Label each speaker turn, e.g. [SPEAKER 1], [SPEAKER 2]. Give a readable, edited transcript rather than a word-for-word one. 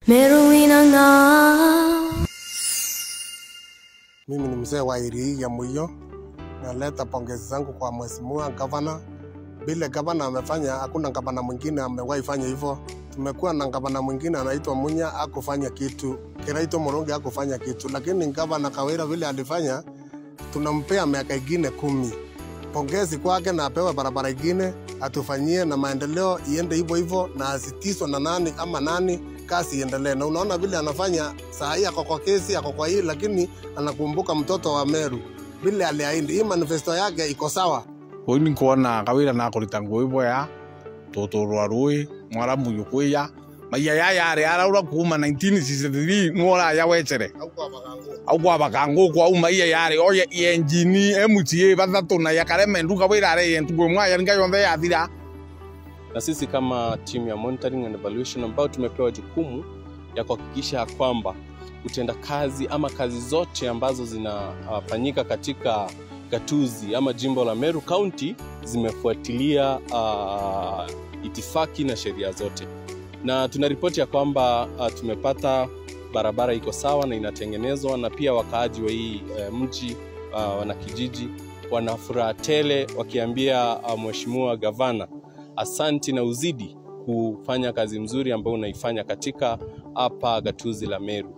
[SPEAKER 1] Meru inang'aa.
[SPEAKER 2] Mimi ni mzee wa Irii ya Muiyo. Naleta pongezi zangu kwa mheshimiwa gavana. Vile gavana amefanya, hakuna gavana mwingine amewahi fanya hivyo. Tumekuwa na gavana mwingine anaitwa Munya, hakufanya kitu. Kiraito Murungi hakufanya kitu, lakini gavana Kawira vile alifanya, tunampea miaka ingine 10. Pongezi kwake na apewe barabara ingine, atufanyie na maendeleo iende hivyo hivyo, na asitishwe na nani ama nani, kazi iendelee. Na unaona vile anafanya saa hii, ako kwa kesi, ako kwa hii, lakini anakumbuka mtoto wa Meru vile aliahidi. Hii manifesto yake iko sawa.
[SPEAKER 3] Huyu ni kuona Kawira na akorita ngui boya tuturwa rui mwara muyukuya maiya ya yare araura kuma 1963 nwora ya wechere au kwa bakangu kwa uma iya yare oye engine MTA bathatu na ya kareme nduka wira are yentu mwa ya nga yonthe yathira.
[SPEAKER 4] Na sisi kama timu ya monitoring and evaluation ambao tumepewa jukumu ya kuhakikisha kwamba utendakazi ama kazi zote ambazo zinafanyika katika gatuzi ama jimbo la Meru County zimefuatilia itifaki na sheria zote. Na tunaripoti ya kwamba tumepata barabara iko sawa na inatengenezwa, na pia wakaaji wa hii mji wanakijiji wana furaha tele wakiambia mheshimiwa gavana asanti na uzidi kufanya kazi mzuri ambayo unaifanya katika hapa gatuzi la Meru.